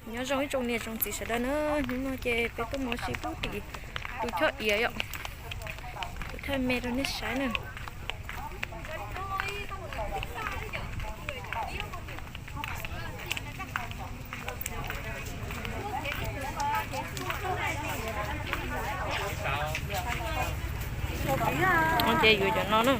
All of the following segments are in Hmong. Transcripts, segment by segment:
Nyob zoo ib tsoom niam tsoom txiv sawv daws na, hnub no ces peb tuaj mus ua si pub tim tus choj iav yom. Kuv thaij me rau nej saib na. Ces yuav cov no na.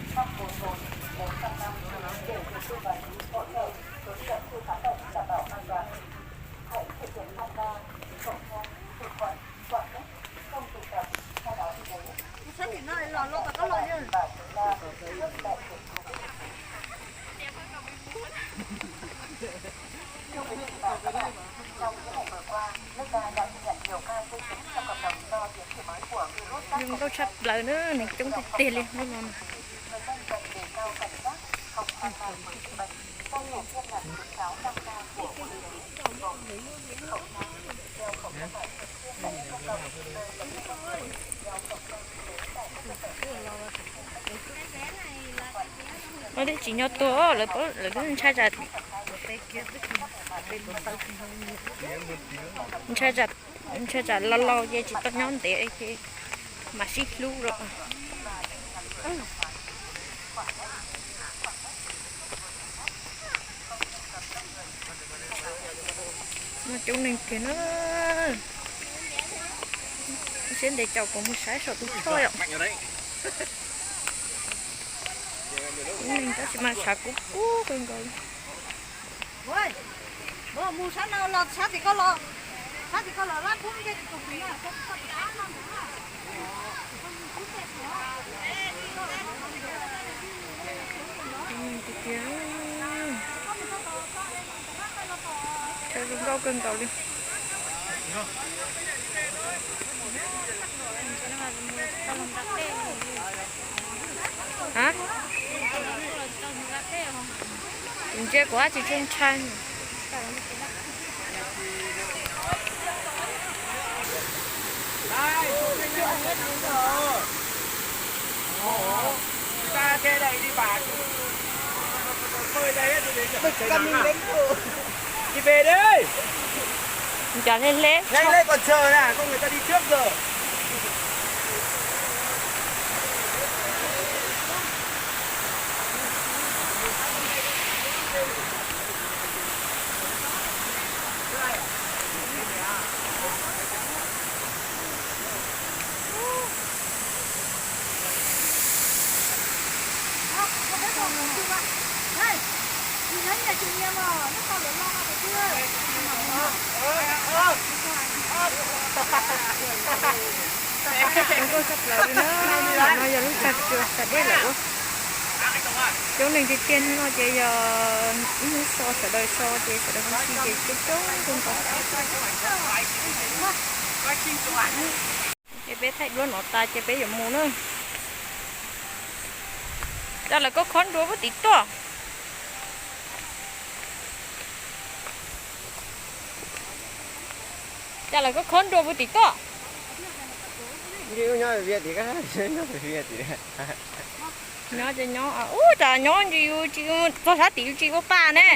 Zoo nkauj tshaj plaws na, neeg coob tiag tiag li hnub no. No twb tsis nyob tuaj, lawv twb ntshai tsam, ntshai tsam, ntshai tsam laus laus ces tsis tau nyob ntev ces mam sib hlub lawm. No coob neeg tiag na. Siab ntev caum kuv mus saib saum tus choj yom. Coob neeg tab sis mas tshav kub kub kawg nkaus. Tiag tiag, chaw zoo nkauj kawg nkaus li. Ha? Ntsia kuv ab tsis tshua ntshai. Cov hle hle. Zoo nkauj tshaj plaws li na. No yog lub tsag tsuag tas dej lawm ua. Coob neeg tiag tiag, hnub no ces yog ib hnub so sawv daws so ces sawv daws mus si ces coob coob kawg nkaus. Ces peb thaij duab no tas ces peb yuav mus na. Cas lawv koj khob nrua puag tim tuaj. Cas lawv koj khob nrua puag tim tuaj. Nyob ces nyob, ub, cas nyob ntsis yus tsis txog sab tim yus tsis ua pa ne.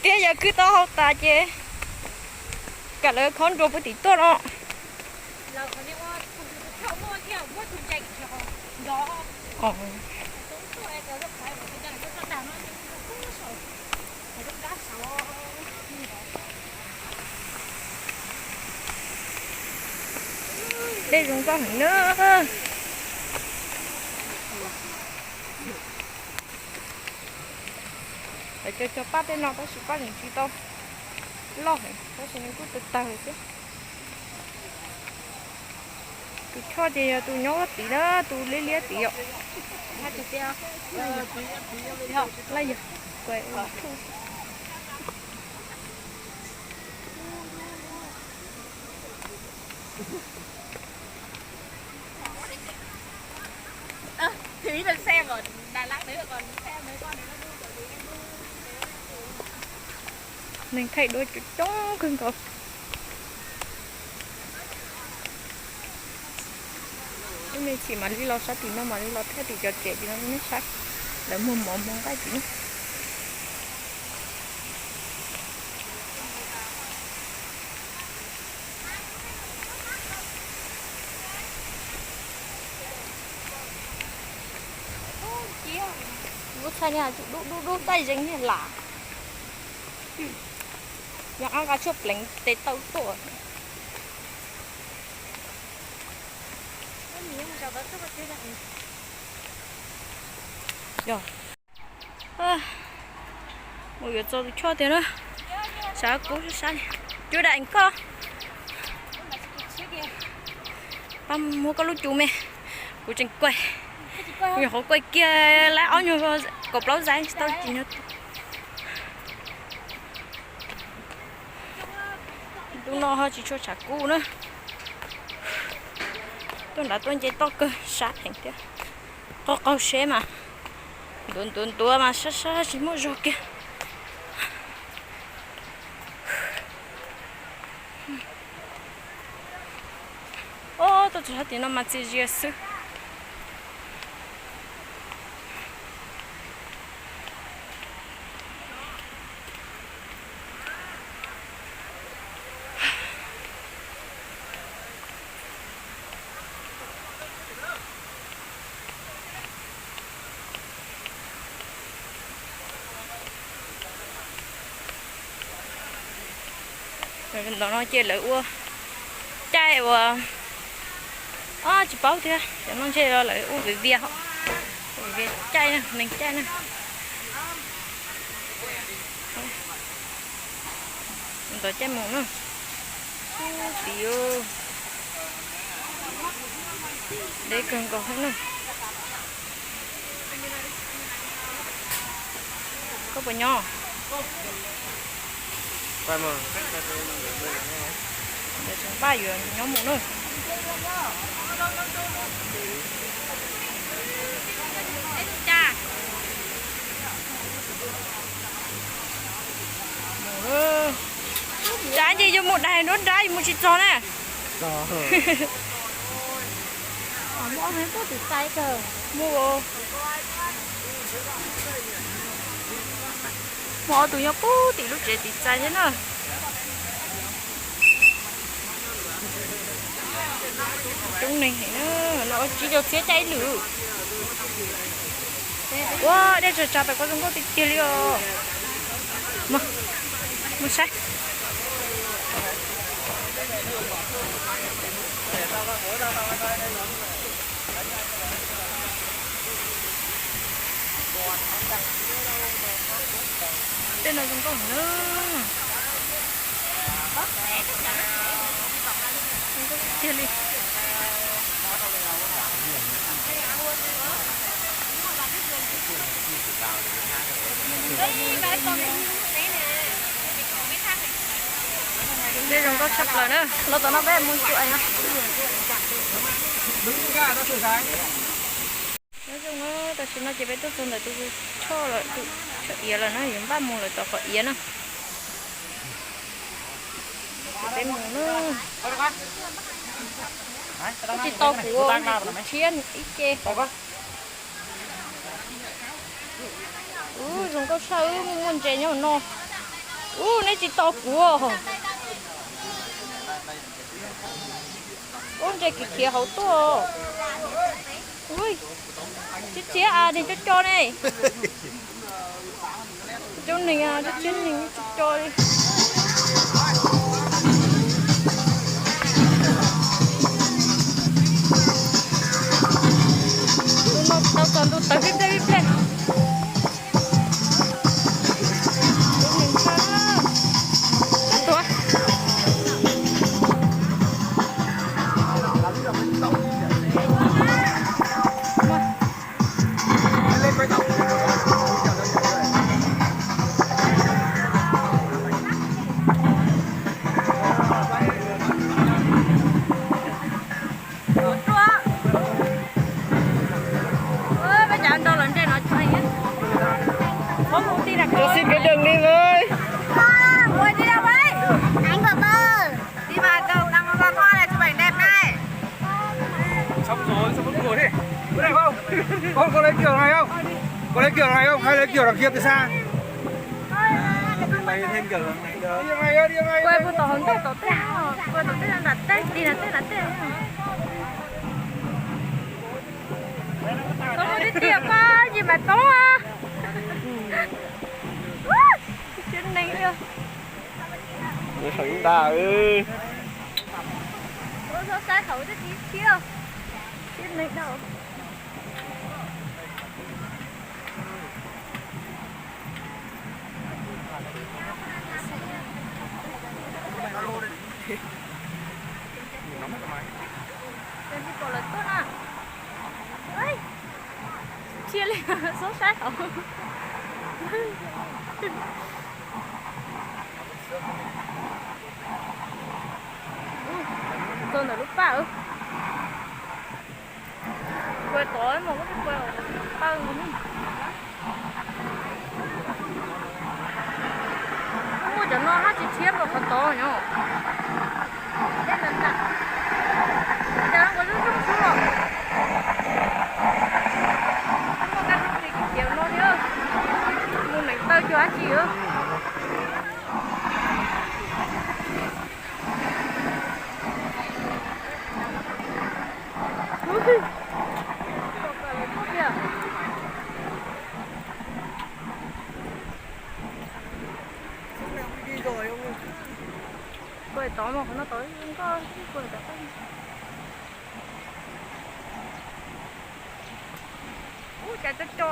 Tias yog khwv tau hau tas ces kam lawv khob nrua puag tim tuaj no. Dej zoo nkauj heev na. Lawv cog cog paj tej no tab sis paj tseem tsis tau loj heev tab sis nws kuj tawg tawg xwb. Tus choj ces yog tus nyob tim na, tus liab liab tid yom. Neeg thaij duab coob kawg nkaus. Lub me chim mam li los sab tim no, mam li los thaij tim cov tsev tim no rau nej saib. Lawv muag mov mus nqaij tim no. Lub txhais ni tsum dub dub dub txaij zeeg niag lam. Yog qab nqa tshuaj pleev tes taw tuaj. Yog mus yuav txog tus choj tiag na. Sab kuv sab, cua daim koj. Pab muab koj lub cub me, kuv tseem kuaig. Kuv nyuam qhuav kuaig kiag lab ob nyuag kaum plaub xais tsis tau tsis nyog. Ntu no ho tsis tshua tshav kub na. Tuaj nrad tuaj nce toj kawg sab heev thiab. Qaug qaug seb mas ntuav ntuav ntuav mas sab sab tsis muaj zog kiag. Ob, tuaj txog sab tim no mas txias zias xwb. Ntawm no ces lawv ua caij uas, o, tsis paub thiab, cov no ntshe lawv ua viv vias, viv vias caij, neeg caij na. Ntov caij mus na. Ub, tid, deb kawg nkaus thiab na. Koj puas nyob? Ntawd tseem npaj yuav nyob mus na. Tsam ces yuav mus daig nruab nrab yuav mus tsis txog na. Mus, mus ob tug nyob puag tim lub tsev tim txais thiab na. Coob neeg heev na, no tsib caug txhiab caij ib lwm. Ua dej tsag tsag tau koj zoo nkauj tiag tiag li os. Mus saib. Tej no zoo nkauj heev na. Zoo nkauj tiag tiag li. Dej zoo nkauj tshaj plaws na. Los tom no peb mus tsuam no. Nyob zoo, tam sim no ces peb tuaj txog ntawm tus choj lawm, tus choj iav lawm na, yuav npaj mus lawm tom qhov iav na. Ces peb mus na. Tsis tau kuv, kuv tshiab ib ce. Ub, zoo nkauj tshaj, muaj muaj ntses nyob no. Ub, neb tsis tos kuv. Ub, ntses khiav khiav hauv tuaj. Ub, tsis txiav as, neeg coj coj ne. Coob neeg, coob tsis neeg coj coj li. Tus no tau txog ntu tawg vij plej vij plej. Coob neeg tshaj. Koj tuav. Peb cov nrau los ntsej no tsis heev. Ua tib rau, ua tib rau, tib rau. Đi mà, đừng đăng con thoa này, chụp ảnh đẹp này. Xong rồi, sao vẫn ngồi thế? Cái này không? Con, con lấy kiểu này không? Con lấy Kua puas tom hauv ntej tom tej, kua tom tej nram tej, tig nram tej nram tej. Tau muaj tib tiam pab yim mas toob a. Tsis neeg li. Saum ib nta. Ua txhob saib thaum twb tiv tshiab, tsis neeg dhau. Tsis pom lawv tuaj na. Tsis li, txhob saib thaum. Txog ntawm lub paj. Kua tod mas muab paj. Muaj cov no hab tsis tshiab npaum qhov tod nyob. Tej ntawd nram, cas ua zoo zoo xwb los. Muaj kab zoo li kiv kiav no thiab. Mus neev taw cuag dab tsi. Kua tod mas qhov no tod nkoj kua tod. Ub, cas co co a.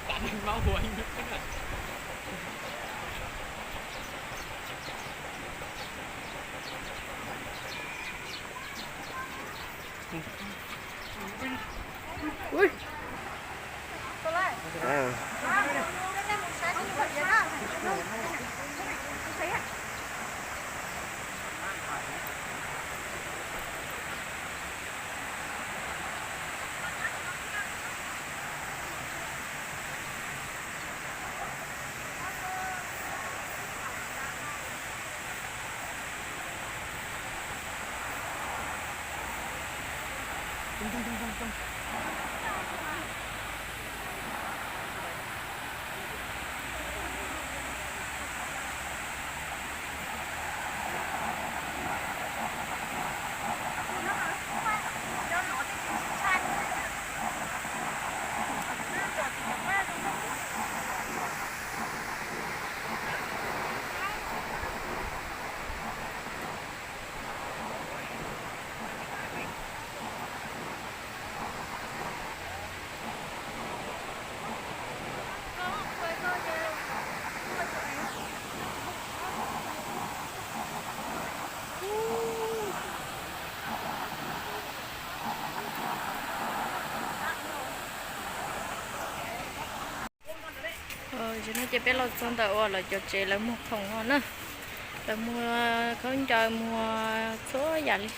Tam sim no ces peb los txog ntawm uas lawv cov tsev lawv muag khoom no na. Lawv muag khaub ncaws, muag txhua yam li.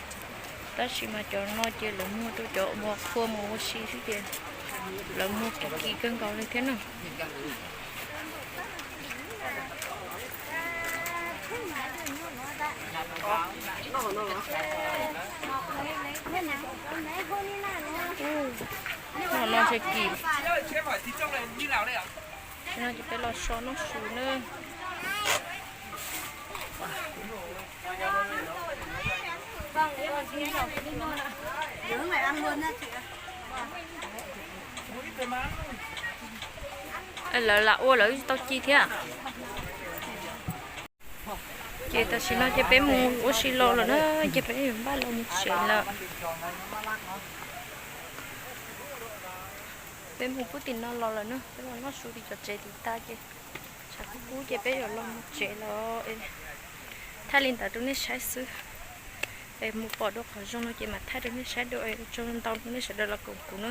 Tab sis mas cov no ces lawv muag rau cov uas qhua mus ua si xwb ces lawv muag kim kim kawg nkaus li thiab na. No no ntshe kim. Tam sim no ces peb los so noj su na. Lawv lam ua lawv tsis tau ci thiab. Ces tam sim no ces peb mus ua si los lawm na, ces peb yuav npaj los mus tsev lawm. Peb mus pub tim no los lawm na, peb los noj su tim cov tsev tim tas ces tshav kub kub ces peb yuav los mus tsev lawm. Thaij li ntawd rau nej saib xwb. Es mus pom dua qhov zoo no ces mam thaij rau nej saib dua, ua tsaug ntau rau nej sawv daws los koom kuv na.